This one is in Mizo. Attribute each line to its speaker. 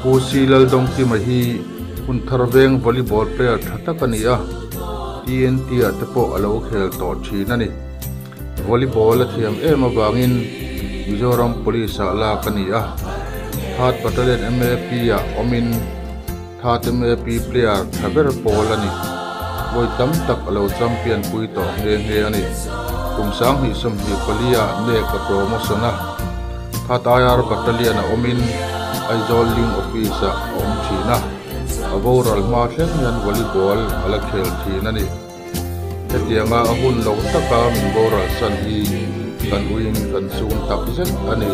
Speaker 1: Pu C Laldawngkima hi Hunthar veng volleyball player tha tak a ni a, TNT ah te pawh a lo khel tawh thin a ni. Volleyball a thiam em avangin Mizoram Police ah lak a ni a, Third Battalion MAP ah awmin Third MAP player tha ber pawl a ni. Vawi tam tak a lo champion pui tawh nghe nghe a ni. Kum 2024 ah nek a promotion a, Third IR Battalion a awmin Aizawl Link Office ah a awm thin a, a boral hma thleng hian volleyball a la khel thin a ni. Hetianga a hun lo taka min boral san hi kan uiin kan chhung tak zet a ni.